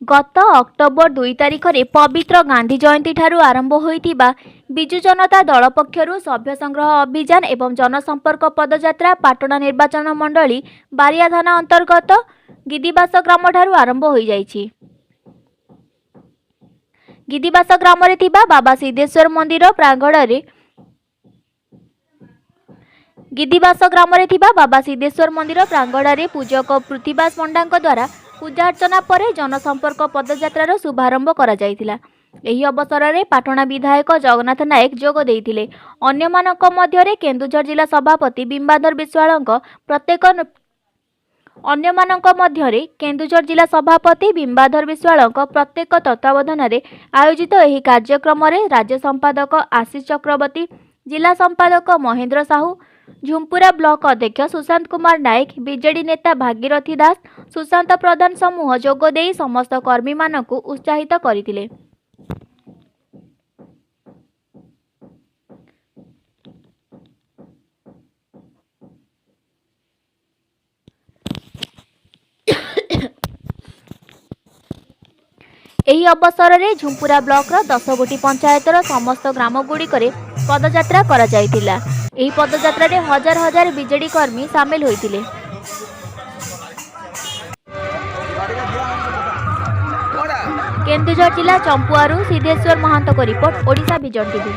ଗତ ଅକ୍ଟୋବର 2 ତାରିଖରେ ପବିତ୍ର ଗାନ୍ଧୀ ଜୟନ୍ତୀଠାରୁ ଆରମ୍ଭ ହୋଇଥିବା ବିଜୁ ଜନତା ଦଳ ପକ୍ଷରୁ ସଭ୍ୟ ସଂଗ୍ରହ ଅଭିଯାନ ଏବଂ ଜନସମ୍ପର୍କ ପଦଯାତ୍ରା ପାଟଣା ନିର୍ବାଚନ ମଣ୍ଡଳୀ ବାରିଆ ଥାନା ଅନ୍ତର୍ଗତ ଗିଦିବାସ ଗ୍ରାମଠାରୁ ଆରମ୍ଭ ହୋଇଯାଇଛି। ଗିଦିବାସ ଗ୍ରାମରେ ଥିବା ବାବା ସିଦ୍ଧେଶ୍ୱର ମନ୍ଦିର ପ୍ରାଙ୍ଗଣରେ ଗିଦିବାସ ଗ୍ରାମରେ ଥିବା ବାବା ସିଦ୍ଧେଶ୍ୱର ମନ୍ଦିର ପ୍ରାଙ୍ଗଣରେ ପୂଜକ ପୃଥ୍ୱୀବାସ ପଣ୍ଡାଙ୍କ ଦ୍ୱାରା ପୂଜାର୍ଚ୍ଚନା ପରେ ଜନସମ୍ପର୍କ ପଦଯାତ୍ରାର ଶୁଭାରମ୍ଭ କରାଯାଇଥିଲା। ଏହି ଅବସରରେ ପାଟଣା ବିଧାୟକ ଜଗନ୍ନାଥ ନାୟକ ଯୋଗ ଦେଇଥିଲେ। ଅନ୍ୟମାନଙ୍କ ମଧ୍ୟରେ କେନ୍ଦୁଝର ଜିଲ୍ଲା ସଭାପତି ବିମ୍ବାଧର ବିଶ୍ୱାଳଙ୍କ ପ୍ରତ୍ୟେକ ଅନ୍ୟମାନଙ୍କ ମଧ୍ୟରେ କେନ୍ଦୁଝର ଜିଲ୍ଲା ସଭାପତି ବିମ୍ବାଧର ବିଶ୍ୱାଳଙ୍କ ପ୍ରତ୍ୟେକ ତତ୍ତ୍ୱାବଧାନରେ ଆୟୋଜିତ ଏହି କାର୍ଯ୍ୟକ୍ରମରେ ରାଜ୍ୟ ସମ୍ପାଦକ ଆଶିଷ ଚକ୍ରବର୍ତ୍ତୀ, ଜିଲ୍ଲା ସମ୍ପାଦକ ମହେନ୍ଦ୍ର ସାହୁ, ଝୁମ୍ପୁରା ବ୍ଲକ ଅଧ୍ୟକ୍ଷ ସୁଶାନ୍ତ କୁମାର ନାୟକ, ବିଜେଡି ନେତା ଭାଗୀରଥୀ ଦାସ, ସୁଶାନ୍ତ ପ୍ରଧାନ ସମୂହ ଯୋଗଦେଇ ସମସ୍ତ କର୍ମୀମାନଙ୍କୁ ଉତ୍ସାହିତ କରିଥିଲେ। ଏହି ଅବସରରେ ଝୁମ୍ପୁରା ବ୍ଲକର 10 ଗୋଟି ପଞ୍ଚାୟତର ସମସ୍ତ ଗ୍ରାମଗୁଡ଼ିକରେ ପଦଯାତ୍ରା କରାଯାଇଥିଲା। ଏହି ପଦଯାତ୍ରାରେ ହଜାର ହଜାର ବିଜେଡି କର୍ମୀ ସାମିଲ ହୋଇଥିଲେ। କେନ୍ଦୁଝର ଜିଲ୍ଲା ଚମ୍ପୁଆରୁ ସିଦ୍ଧେଶ୍ୱର ମହାନ୍ତଙ୍କ ରିପୋର୍ଟ, ଓଡ଼ିଶା ଭିଜନ ଟିଭି।